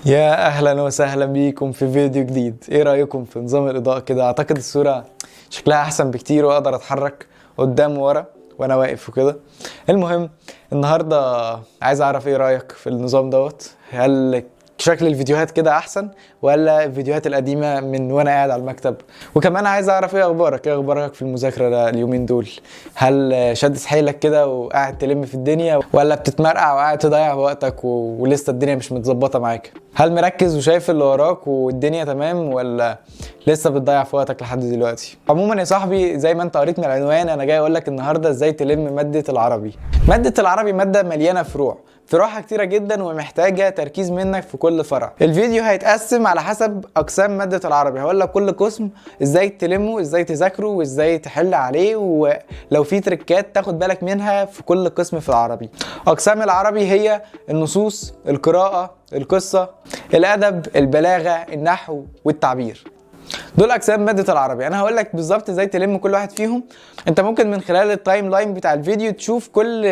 يا اهلا وسهلا بيكم في فيديو جديد. ايه رايكم في نظام الاضاءة كده؟ اعتقد الصورة شكلها احسن بكتير واقدر اتحرك قدام وورا وانا واقف وكده. المهم النهارده عايز اعرف ايه رايك في النظام دوت. هل شكل الفيديوهات كده احسن ولا الفيديوهات القديمة من وانا قاعد على المكتب؟ وكمان عايز اعرف ايه اخبارك، ايه اخبارك في المذاكرة اليومين دول؟ هل شادد حيلك كده وقاعد تلم في الدنيا، ولا بتتمرقع وقاعد تضيع وقتك ولسه الدنيا مش متظبطه معاك؟ هل مركز وشايف اللي وراك والدنيا تمام، ولا لسه بتضيع في وقتك لحد دلوقتي؟ عموما يا صاحبي زي ما انت قريت من العنوان، انا جاي اقول لك النهارده ازاي تلم مادة العربي. مادة العربي مادة مليانة فروع، فروعها كتيرة جدا ومحتاجة تركيز منك في كل فرع. الفيديو هيتقسم على حسب أقسام مادة العربي، هقول لك كل قسم ازاي تلمه، ازاي تذاكره، وازاي تحل عليه، ولو في تريكات تاخد بالك منها في كل قسم في العربي. أقسام العربي هي النصوص، القراءة، القصة، الأدب، البلاغة، النحو، والتعبير. دول اقسام مادة العربي. انا هقول لك بالظبط ازاي تلم كل واحد فيهم. انت ممكن من خلال ال timeline بتاع الفيديو تشوف كل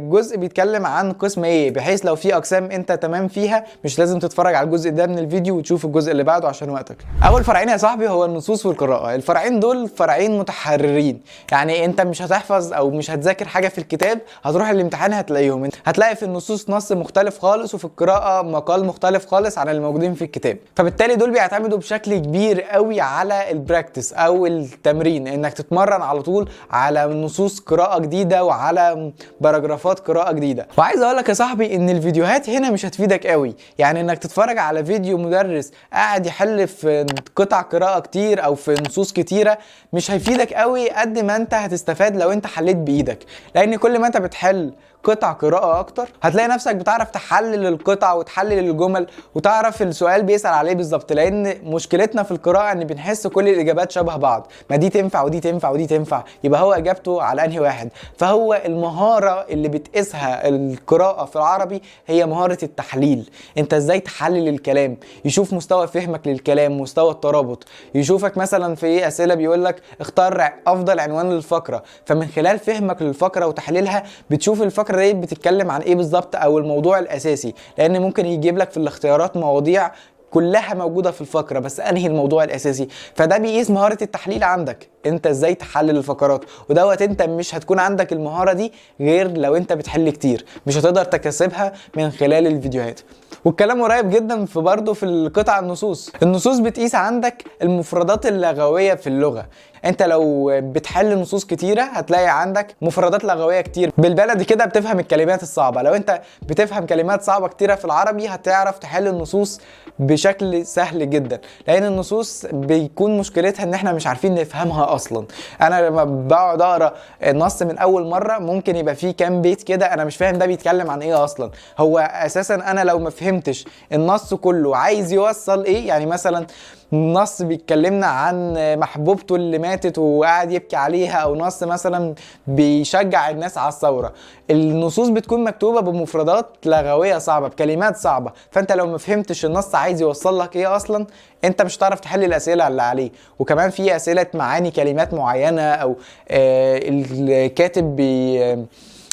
جزء بيتكلم عن قسم ايه، بحيث لو في اقسام انت تمام فيها مش لازم تتفرج على الجزء ده من الفيديو وتشوف الجزء اللي بعده عشان وقتك. اول فرعين يا صاحبي هو النصوص والقراءة. الفرعين دول فرعين متحررين، يعني انت مش هتحفظ او مش هتذاكر حاجة في الكتاب، هتروح الامتحان هتلاقيهم. هتلاقي في النصوص نص مختلف خالص، وفي القراءة مقال مختلف خالص عن الموجودين في الكتاب. فبالتالي دول بيعتمدوا بشكل كبير قوي على ال practice او التمرين، انك تتمرن على طول على نصوص قراءة جديدة وعلى باراجرافات قراءة جديدة. وعايز اقول لك يا صاحبي ان الفيديوهات هنا مش هتفيدك قوي، يعني انك تتفرج على فيديو مدرس قاعد يحل في قطع قراءة كتير او في نصوص كتيرة مش هيفيدك قوي قد ما انت هتستفاد لو انت حليت بايدك. لان كل ما انت بتحل قطع قراءة أكتر هتلاقي نفسك بتعرف تحلل القطع وتحلل الجمل وتعرف السؤال بيسأل عليه بالظبط. لأن مشكلتنا في القراءة إن بنحس كل الإجابات شبه بعض، ما دي تنفع ودي تنفع ودي تنفع، يبقى هو إجابته على أنهي واحد؟ فهو المهارة اللي بتقيسها القراءة في العربي هي مهارة التحليل. أنت إزاي تحلل الكلام، يشوف مستوى فهمك للكلام، مستوى الترابط، يشوفك مثلا في أسئلة بيقولك اختار أفضل عنوان للفقرة، فمن خلال فهمك للفقرة وتحليلها بتشوف الفقرة دي بتتكلم عن ايه بالظبط او الموضوع الاساسي. لان ممكن يجيب لك في الاختيارات مواضيع كلها موجودة في الفقرة، بس انهي الموضوع الاساسي؟ فده بيقيس مهارة التحليل عندك، انت ازاي تحلل الفقرات. ودوت انت مش هتكون عندك المهارة دي غير لو انت بتحل كتير، مش هتقدر تكتسبها من خلال الفيديوهات. والكلام قريب جدا في برضه في القطع النصوص. النصوص بتقيس عندك المفردات اللغوية في اللغة. انت لو بتحل نصوص كتيرة هتلاقي عندك مفردات لغوية كتير، بالبلدي كده بتفهم الكلمات الصعبة. لو انت بتفهم كلمات صعبة كتيرة في العربي هتعرف تحل النصوص بشكل سهل جدا، لان النصوص بيكون مشكلتها ان احنا مش عارفين نفهمها اصلا. انا لما بقعد اقرا النص من اول مرة ممكن يبقى فيه كام بيت كده انا مش فاهم ده بيتكلم عن ايه اصلا. هو اساسا انا لو ما فهمتش النص كله عايز يوصل ايه، يعني مثلا نص بيتكلمنا عن محبوبته اللي ماتت وقاعد يبكي عليها، او نص مثلا بيشجع الناس على الثورة، النصوص بتكون مكتوبة بمفردات لغوية صعبة، بكلمات صعبة، فانت لو ما فهمتش النص عايز يوصل لك ايه اصلا انت مش هتعرف تحل الاسئلة اللي عليه. وكمان في اسئلة معاني كلمات معينة، او الكاتب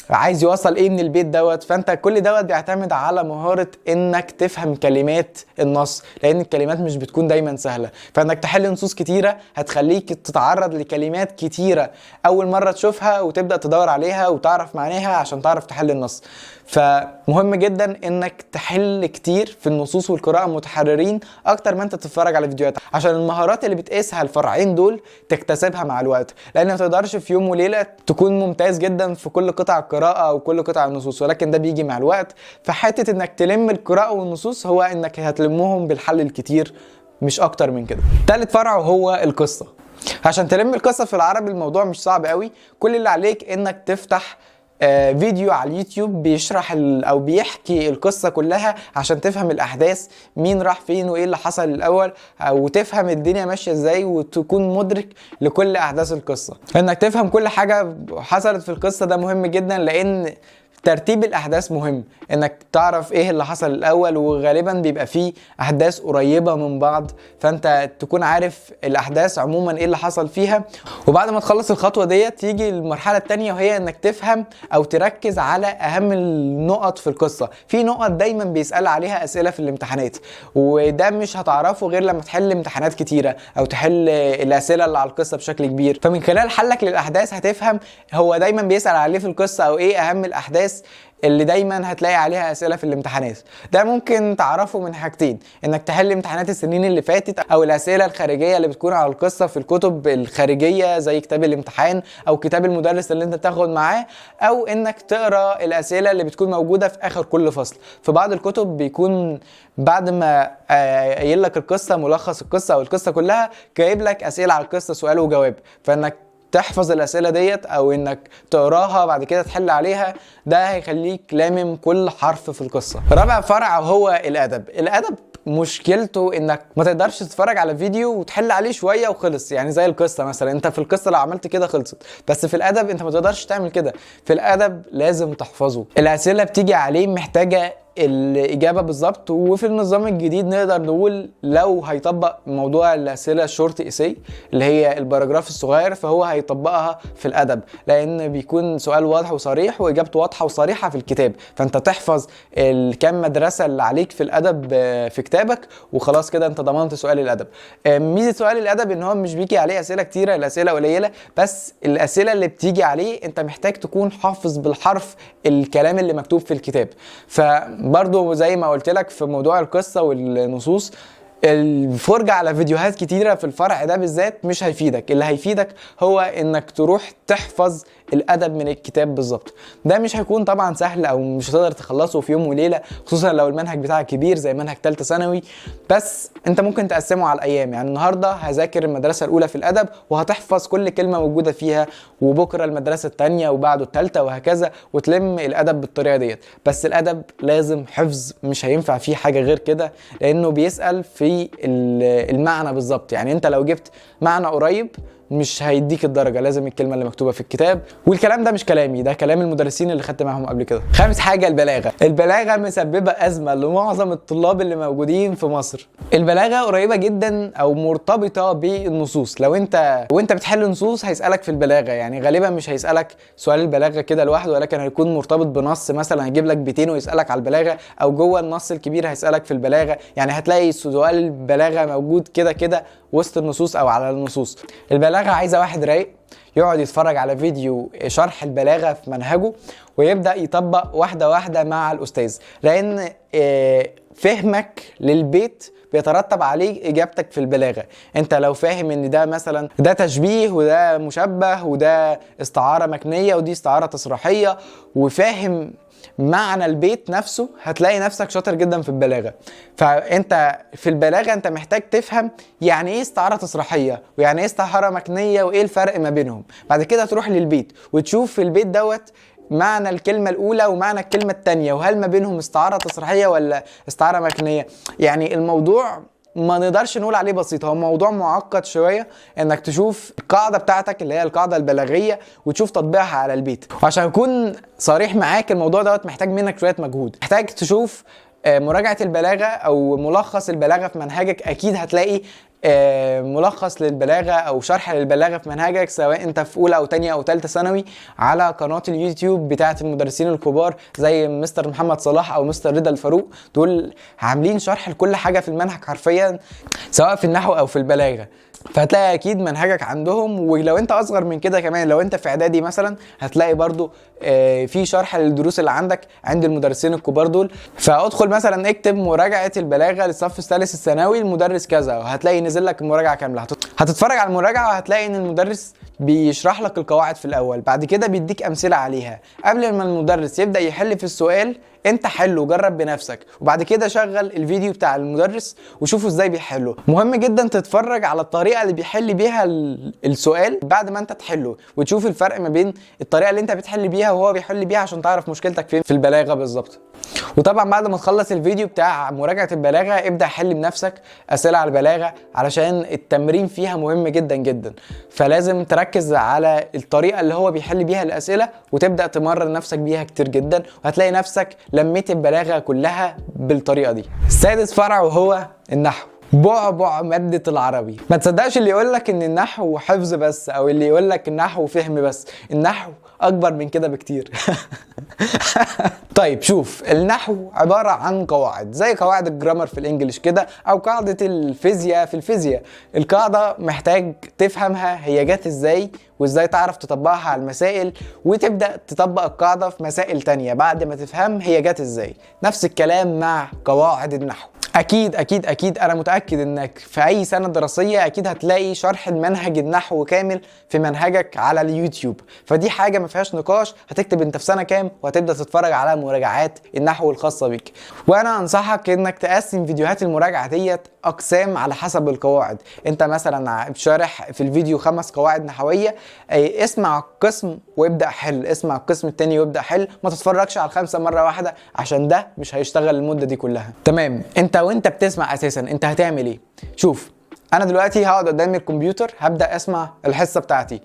عايز يوصل ايه من البيت دوت. فانت كل دوت بيعتمد على مهارة انك تفهم كلمات النص، لان الكلمات مش بتكون دايما سهلة. فانك تحل نصوص كتيرة هتخليك تتعرض لكلمات كتيرة اول مرة تشوفها وتبدأ تدور عليها وتعرف معناها عشان تعرف تحل النص. فمهم جدا انك تحل كتير في النصوص والقراءة متحررين اكتر ما انت تتفرج على فيديوهات، عشان المهارات اللي بتقيسها الفرعين دول تكتسبها مع الوقت. لان ما تقدرش في يوم وليلة تكون ممتاز جدا في كل قطع القراءة او كل قطع النصوص، ولكن ده بيجي مع الوقت. فحتة انك تلم القراءة والنصوص هو انك هتلمهم بالحل الكتير، مش اكتر من كده. تالت فرع هو القصة. عشان تلم القصة في العربي الموضوع مش صعب قوي، كل اللي عليك انك تفتح فيديو على اليوتيوب بيشرح او بيحكي القصة كلها عشان تفهم الاحداث، مين راح فين وايه اللي حصل الاول، وتفهم الدنيا ماشية ازاي، وتكون مدرك لكل احداث القصة. انك تفهم كل حاجة حصلت في القصة ده مهم جدا، لان ترتيب الاحداث مهم، انك تعرف ايه اللي حصل الاول، وغالبا بيبقى فيه احداث قريبه من بعض، فانت تكون عارف الاحداث عموما ايه اللي حصل فيها. وبعد ما تخلص الخطوة ديت تيجي المرحلة الثانية، وهي انك تفهم او تركز على اهم النقط في القصة. في نقط دايما بيسال عليها اسئلة في الامتحانات، وده مش هتعرفه غير لما تحل امتحانات كتيرة او تحل الاسئلة اللي على القصة بشكل كبير. فمن خلال حلك للاحداث هتفهم هو دايما بيسال عليه في القصة، او ايه اهم الاحداث اللي دايما هتلاقي عليها اسئلة في الامتحانات. ده ممكن تعرفه من حاجتين، انك تحل امتحانات السنين اللي فاتت، او الاسئلة الخارجية اللي بتكون على القصة في الكتب الخارجية زي كتاب الامتحان او كتاب المدرس اللي انت بتاخد معاه، او انك تقرا الاسئلة اللي بتكون موجودة في اخر كل فصل. في بعض الكتب بيكون بعد ما قايل لك القصة، ملخص القصة او القصة كلها، جايب لك اسئلة على القصة سؤال وجواب، فانك تحفظ الأسئلة ديت أو إنك تقراها بعد كده تحل عليها، ده هيخليك لامم كل حرف في القصة. رابع فرع هو الأدب. الأدب مشكلته إنك ما تقدرش تتفرج على فيديو وتحل عليه شوية وخلص، يعني زي القصة مثلا، أنت في القصة لو عملت كده خلصت، بس في الأدب أنت ما تقدرش تعمل كده. في الأدب لازم تحفظه، الأسئلة بتيجي عليه محتاجة الإجابة بالظبط. وفي النظام الجديد نقدر نقول لو هيطبق موضوع الأسئلة ال short essay اللي هي ال paragraph الصغير، فهو هيطبقها في الأدب، لأن بيكون سؤال واضح وصريح وإجابته واضحة وصريحة في الكتاب، فأنت تحفظ الكام مدرسة اللي عليك في الأدب في كتابك وخلاص كده أنت ضمنت سؤال الأدب. ميزة سؤال الأدب إن هو مش بيجي عليه أسئلة كتيرة، الأسئلة قليلة، بس الأسئلة اللي بتيجي عليه أنت محتاج تكون حافظ بالحرف الكلام اللي مكتوب في الكتاب. برضو زي ما قلت لك في موضوع القصة والنصوص، الفرجة على فيديوهات كتيرة في الفرع ده بالذات مش هيفيدك، اللي هيفيدك هو انك تروح تحفظ الادب من الكتاب بالظبط. ده مش هيكون طبعا سهل او مش هتقدر تخلصه في يوم وليلة، خصوصا لو المنهج بتاعك كبير زي منهج ثالثة ثانوي، بس انت ممكن تقسمه على الايام. يعني النهارده هذاكر المدرسة الاولى في الادب وهتحفظ كل كلمة موجودة فيها، وبكره المدرسة الثانية وبعده الثالثة وهكذا، وتلم الادب بالطريقة ديت. بس الادب لازم حفظ، مش هينفع فيه حاجة غير كده، لانه بيسال في المعنى بالظبط. يعني انت لو جبت معنى قريب مش هيديك الدرجة، لازم الكلمة اللي مكتوبة في الكتاب. والكلام ده مش كلامي، ده كلام المدرسين اللي خدت معاهم قبل كده. خامس حاجة البلاغة. البلاغة مسببه ازمة لمعظم الطلاب اللي موجودين في مصر. البلاغة قريبه جدا او مرتبطة بالنصوص. لو انت وانت بتحل نصوص هيسالك في البلاغة، يعني غالبا مش هيسالك سؤال البلاغة كده لوحده، ولكن هيكون مرتبط بنص، مثلا هيجيب لك بيتين ويسالك على البلاغة، او جوه النص الكبير هيسالك في البلاغة. يعني هتلاقي سؤال البلاغة موجود كده كده وسط النصوص او على النصوص. البلاغة عايزه واحد رايق يقعد يتفرج على فيديو شرح البلاغة في منهجه ويبدا يطبق واحدة واحدة مع الاستاذ، لان فهمك للبيت بيترتب عليه اجابتك في البلاغة. انت لو فاهم ان ده مثلا ده تشبيه وده مشبه وده استعارة مكنيه ودي استعارة تصريحيه، وفاهم معنى البيت نفسه، هتلاقي نفسك شاطر جدا في البلاغة. فانت في البلاغة انت محتاج تفهم يعني ايه استعارة تصريحيه ويعني ايه استعارة مكنيه وايه الفرق ما بينهم. بعد كده تروح للبيت وتشوف في البيت دوت معنى الكلمة الاولى ومعنى الكلمة الثانية، وهل ما بينهم استعارة تصريحيه ولا استعارة مكنيه. يعني الموضوع ما نقدرش نقول عليه بسيط، هو موضوع معقد شوية، انك تشوف القاعدة بتاعتك اللي هي القاعدة البلاغيه وتشوف تطبيقها على البيت. وعشان اكون صريح معاك، الموضوع دوت محتاج منك شوية مجهود، محتاج تشوف مراجعه البلاغة او ملخص البلاغة في منهجك. اكيد هتلاقي ملخص للبلاغه او شرح للبلاغه في منهجك، سواء انت في اولى او تانية او تالتة ثانوي، على قناة اليوتيوب بتاعه المدرسين الكبار زي مستر محمد صلاح او مستر رضا الفاروق. دول عاملين شرح لكل حاجة في المنهج حرفيا، سواء في النحو او في البلاغة، فهتلاقي اكيد منهجك عندهم. ولو انت اصغر من كده كمان، لو انت في اعدادي مثلا، هتلاقي برضو في شرح للدروس اللي عندك عند المدرسين الكبار دول. فادخل مثلا اكتب مراجعه البلاغة للصف الثالث الثانوي المدرس كذا، وهتلاقي نزل لك المراجعة كاملة. هتتفرج على المراجعة وهتلاقي ان المدرس بيشرح لك القواعد في الاول، بعد كده بيديك امثلة عليها. قبل ما المدرس يبدا يحل في السؤال، انت حله وجرب بنفسك، وبعد كده شغل الفيديو بتاع المدرس وشوفوا ازاي بيحله. مهم جدا تتفرج على الطريقة اللي بيحل بيها السؤال بعد ما انت تحله، وتشوف الفرق ما بين الطريقة اللي انت بتحل بيها وهو بيحل بيها عشان تعرف مشكلتك فين في البلاغة بالظبط. وطبعا بعد ما تخلص الفيديو بتاع مراجعه البلاغة ابدا حل بنفسك اسئلة على البلاغة، علشان التمرين فيها مهم جدا جدا. فلازم تركز على الطريقة اللي هو بيحل بيها الاسئلة وتبدا تمرن نفسك بيها كتير جدا، وهتلاقي نفسك لميت البلاغة كلها بالطريقة دي. سادس فرع وهو النحو، بعبع مادة العربي. ما تصدقش اللي يقولك ان النحو حفظ بس، او اللي يقولك النحو فهم بس، النحو اكبر من كده بكتير. طيب شوف، النحو عبارة عن قواعد، زي قواعد الجرامر في الانجليش كده، او قاعدة الفيزياء في الفيزياء. القاعدة محتاج تفهمها هي جت ازاي، وازاي تعرف تطبقها على المسائل، وتبدأ تطبق القاعدة في مسائل تانية بعد ما تفهم هي جت ازاي. نفس الكلام مع قواعد النحو. اكيد اكيد اكيد انا متاكد انك في اي سنة دراسية اكيد هتلاقي شرح المنهج النحو كامل في منهجك على اليوتيوب، فدي حاجة ما فيهاش نقاش. هتكتب انت في سنة كام وهتبدا تتفرج على مراجعات النحو الخاصة بيك. وانا انصحك انك تقسم فيديوهات المراجعة ديت اقسام على حسب القواعد. انت مثلا شارح في الفيديو 5 قواعد نحوية، اسمع قسم وابدا حل، اسمع القسم التاني وابدا حل، ما تتفرجش على ال5 مرة واحدة عشان ده مش هيشتغل المدة دي كلها. تمام، انت وانت بتسمع اساسا انت هتعمل ايه؟ شوف، انا دلوقتي هقعد قدام الكمبيوتر هبدا اسمع الحصة بتاعتي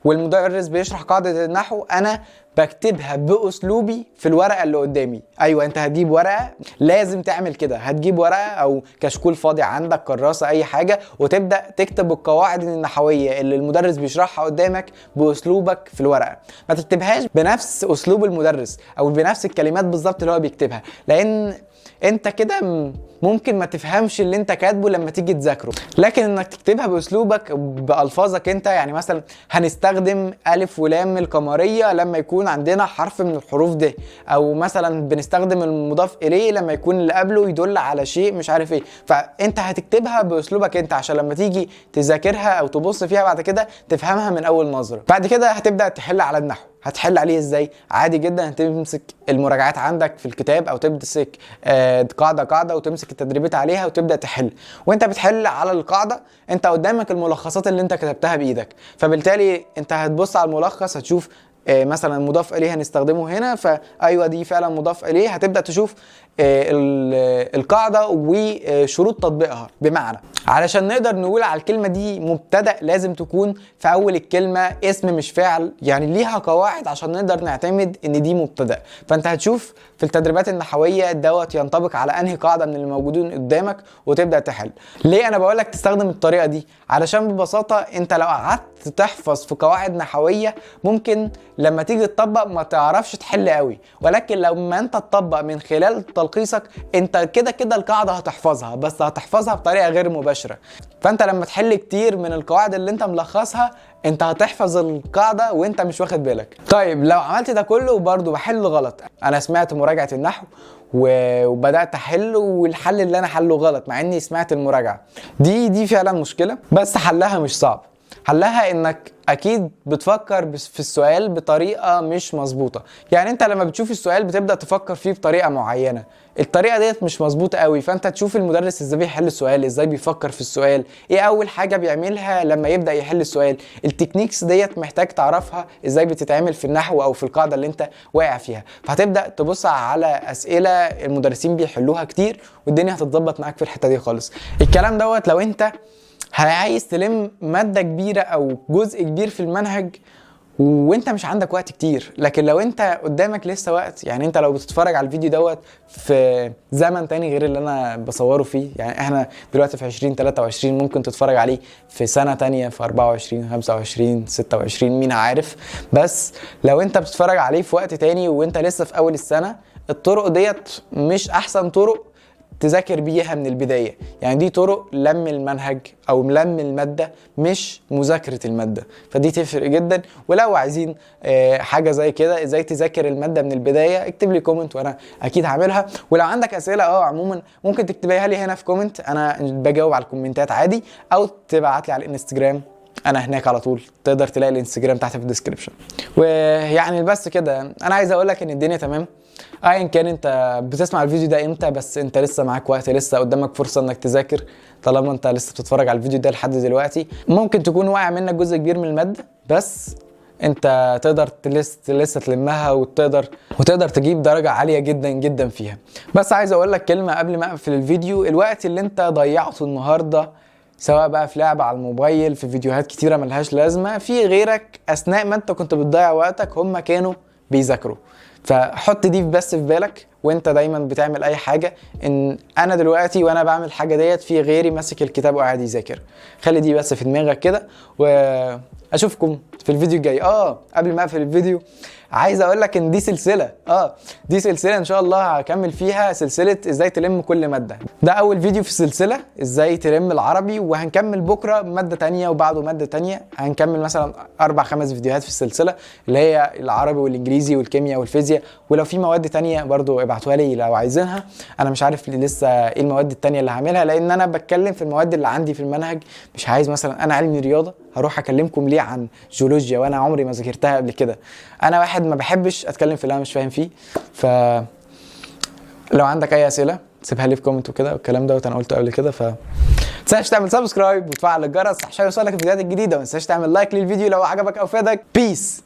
والمدرس بيشرح قاعدة النحو، انا بكتبها باسلوبي في الورقة اللي قدامي. ايوه، انت هتجيب ورقة، لازم تعمل كده، هتجيب ورقة او كشكول فاضي عندك، كراسة، اي حاجة، وتبدا تكتب القواعد النحوية اللي المدرس بيشرحها قدامك باسلوبك في الورقة. ما تكتبهاش بنفس اسلوب المدرس او بنفس الكلمات بالظبط اللي هو بيكتبها، لان انت كده ممكن ما تفهمش اللي انت كاتبه لما تيجي تذاكره. لكن انك تكتبها باسلوبك بالفاظك انت، يعني مثلا هنستخدم الف ولام القمريه لما يكون عندنا حرف من الحروف دي، او مثلا بنستخدم المضاف اليه لما يكون اللي قبله يدل على شيء مش عارف ايه. فانت هتكتبها باسلوبك انت عشان لما تيجي تذاكرها او تبص فيها بعد كده تفهمها من اول نظره. بعد كده هتبدا تحل على النحو. هتحل عليه ازاي؟ عادي جدا، هتمسك المراجعات عندك في الكتاب او تمسك قاعدة قاعدة وتمسك التدريبات عليها وتبدا تحل. وانت بتحل على القاعدة انت قدامك الملخصات اللي انت كتبتها بايدك، فبالتالي انت هتبص على الملخص هتشوف مثلا مضاف اليه هنستخدمه هنا، فايوه دي فعلا مضاف اليه. هتبدا تشوف القاعدة وشروط تطبيقها. بمعنى علشان نقدر نقول على الكلمة دي مبتدا لازم تكون في اول الكلمة اسم مش فعل، يعني ليها قواعد عشان نقدر نعتمد ان دي مبتدا. فانت هتشوف في التدريبات النحوية دوت ينطبق على انهي قاعدة من اللي موجودين قدامك وتبدا تحل. ليه انا بقولك تستخدم الطريقة دي؟ علشان ببساطة انت لو قعدت تحفظ في قواعد نحوية ممكن لما تيجي تطبق ما تعرفش تحل قوي، ولكن لما انت تطبق من خلال تلخيصك انت كده كده القاعدة هتحفظها، بس هتحفظها بطريقة غير مباشرة. فانت لما تحل كتير من القواعد اللي انت ملخصها انت هتحفظ القاعدة وانت مش واخد بالك. طيب لو عملت ده كله برضه بحل غلط، انا سمعت مراجعه النحو وبدات احل والحل اللي انا حله غلط مع اني سمعت المراجعة دي فعلا مشكلة، بس حلها مش صعب. حلها انك اكيد بتفكر في السؤال بطريقة مش مظبوطة. يعني انت لما بتشوف السؤال بتبدا تفكر فيه بطريقة معينة، الطريقة ديت مش مظبوطة قوي. فانت تشوف المدرس ازاي بيحل السؤال، ازاي بيفكر في السؤال، ايه اول حاجة بيعملها لما يبدا يحل السؤال. ال techniques ديت محتاج تعرفها ازاي بتتعمل في النحو او في القاعدة اللي انت واقع فيها. فهتبدا تبص على اسئلة المدرسين بيحلوها كتير والدنيا هتتظبط معاك في الحتة دي خالص. الكلام دوت لو انت عايز تلم مادة كبيرة أو جزء كبير في المنهج وانت مش عندك وقت كتير. لكن لو انت قدامك لسه وقت، يعني انت لو بتتفرج على الفيديو دوت في زمن تاني غير اللي انا بصورة فيه، يعني احنا دلوقتي في 2023، ممكن تتفرج عليه في سنة تانية في 24 25 26 مين عارف. بس لو انت بتتفرج عليه في وقت تاني وانت لسه في اول السنة، الطرق ديت مش احسن طرق تذاكر بيها من البداية. يعني دي طرق لم المنهج أو لم المادة مش مذاكرة المادة، فدي تفرق جدا. ولو عايزين حاجة زي كده ازاي تذاكر المادة من البداية اكتب لي comment وأنا أكيد هعملها. ولو عندك أسئلة عموما ممكن تكتبيها لي هنا في comment، أنا بجاوب على الكومنتات عادي، أو تبعت لي على الانستجرام، أنا هناك على طول، تقدر تلاقي الانستجرام تحت في ال description. ويعني بس كده أنا عايز أقولك إن الدنيا تمام. ايا كان انت بتسمع الفيديو ده امتى، بس انت لسه معاك وقت، لسه قدامك فرصة انك تذاكر. طالما انت لسه بتتفرج على الفيديو ده لحد دلوقتي، ممكن تكون واقع منك جزء كبير من المادة، بس انت تقدر لسه تلمها وتقدر تجيب درجة عالية جدا جدا فيها. بس عايز اقول لك كلمة قبل ما اقفل الفيديو، الوقت اللي انت ضيعته النهاردة سواء بقى في لعب على الموبايل، في فيديوهات كتيرة ملهاش لازمة، في غيرك اثناء ما انت كنت بتضيع وقتك هم كانوا بيذاكروا. فحط دي بس في بالك وانت دايما بتعمل اي حاجة، ان انا دلوقتي وانا بعمل الحاجة ديت في غيري ماسك الكتاب وقاعد يذاكر. خلي دي بس في دماغك كده، واشوفكم في الفيديو الجاي. قبل ما اقفل الفيديو عايز اقول لك ان دي سلسلة، دي سلسلة ان شاء الله هكمل فيها، سلسلة ازاي تلم كل مادة. ده اول فيديو في السلسلة ازاي تلم العربي، وهنكمل بكرة مادة تانية وبعده مادة تانية. هنكمل مثلا 4-5 فيديوهات في السلسلة اللي هي العربي والانجليزي والكيمياء والفيزياء، ولو في مواد تانية برضو ابعتوها لي لو عايزينها. انا مش عارف لسه ايه المواد التانية اللي هعملها، لان انا بتكلم في المواد اللي عندي في المنهج. مش عايز مثلا انا علمي رياضة هروح اكلمكم ليه عن جيولوجيا وانا عمري ما ذاكرتها قبل كده. انا واحد ما بحبش اتكلم في اللي انا مش فاهم فيه. ف لو عندك اي اسئلة سيبها لي في comment وكده والكلام دوت انا قلته قبل كده. ف ما تنساش تعمل subscribe وتفعل الجرس عشان يوصلك الفيديوهات الجديدة، وما تنساش تعمل like للفيديو لو عجبك او فادك. peace.